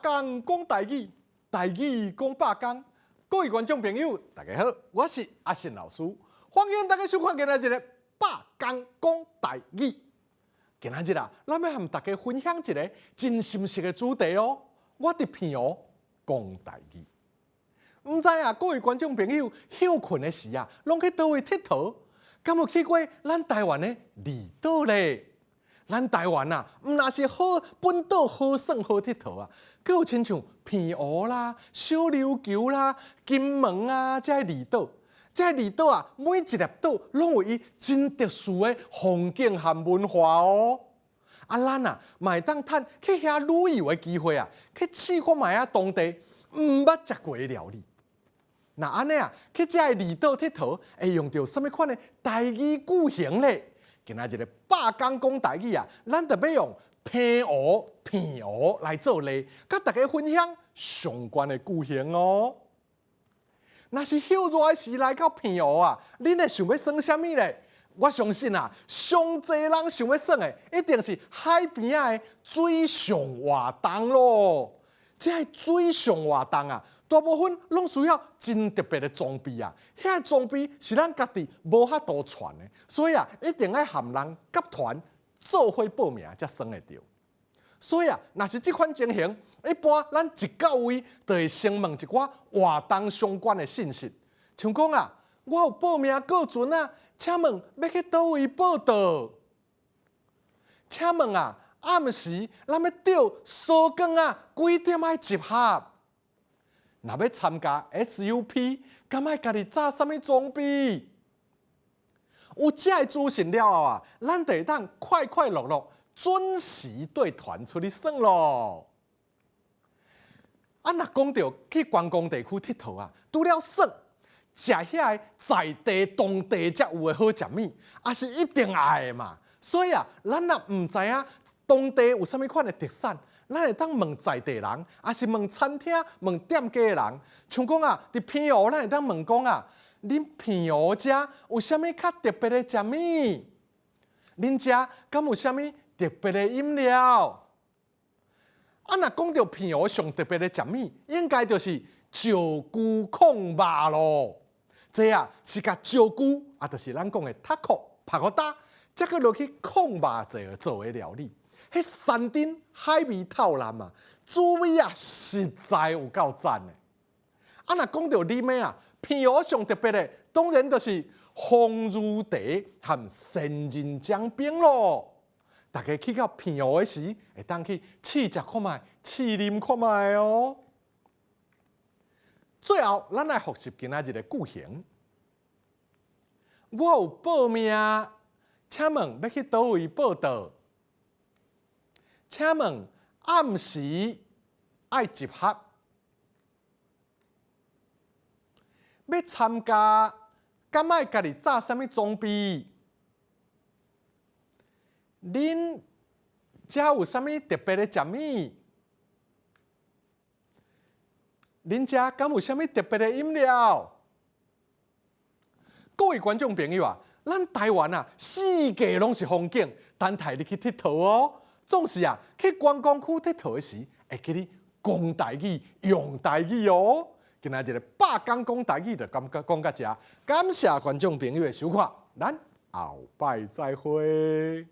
工講台語，台語講百工。各位觀眾朋友，大家好，我是阿信老師，歡迎大家收看今仔日的百工講台語。今仔日啊，咱欲和大家分享一个真心實的主題哦。我佇澎湖講台語，毋知啊，各位觀眾朋友歇睏的時啊，攏去佗位𨑨迌？敢有去過咱台灣的離島咧？咱台灣啊，毋但是好本島好耍好𨑨迌啊，閣有親像澎湖啦、小琉球啦、金門啊，這个離島，這个離島啊，每一粒島攏有伊真特殊的風景和文化哦。啊，咱啊，嘛會當趁去遐旅遊的機會啊，去試看覓仔當地毋捌食過的料理。若按呢啊，去這个離島𨑨迌，會用著啥物款的台語句型咧？今仔日的百工講台語啊，咱就欲用澎湖澎湖來做例，佮大家分享相關的句型哦。若是歇熱的時來到澎湖啊，恁會想欲耍啥物咧？我相信啊，上濟人想欲耍的，一定是海邊仔的水上活動囉。這个水上活動啊，大部分攏需要真特別的裝備啊。遐个裝備是咱家己無法度穿的，所以啊，一定愛和人結團做伙報名才耍會著。所以啊，若是這款情形，一般咱一到位，就會先問一寡活動相關的信息，像講啊，我有報名過船啊，請問欲去佗位報到？請問啊，暗時咱欲釣趖管仔，幾點愛集合？若欲參加 SUP，敢愛家己紮啥物裝備？有這个資訊了後啊，咱就會當快快樂樂準時綴團出去耍囉。啊，若講著去觀光地區𨑨迌啊，除了耍，食遐个在地當地才有的好食物，也是一定愛的嘛。所以啊，咱若毋知影當地有啥物款的特產，咱會當問在地人，抑是問餐廳、問店家的人。像講啊，佇澎湖，咱會當問講啊，恁澎湖遮有啥物較特別的食物？恁遮敢有啥物特別的飲料？啊，若講著澎湖上特別的食物，應該就是石龜炕肉囉。這啊是共石龜，啊，就是咱講的 taco パゴダ，才閣落去炕肉做做的料理。彼山珍海味透爛啊，滋味啊，實在有夠讚的。啊，若講著啉的啊，澎湖上特別的，當然就是風乳茶和仙人掌冰囉。大家去到澎湖的時，會當去試食看覓，試啉看覓哦。最後，咱來複習今仔日的句型。我有報名，請問欲去佗位報到？請問暗時愛集合，欲參加，敢愛家己紮啥物裝備？恁遮有啥物特別的食物？恁遮敢有啥物特別的飲料？各位觀眾朋友啊，咱台灣啊，四界攏是風景，等待你去𨑨迌哦。總是啊，去觀光區𨑨迌的時，會記得講台語、用台語哦。今仔日的百工講台語就講講到遮，感謝觀眾朋友的收看，咱後擺再會。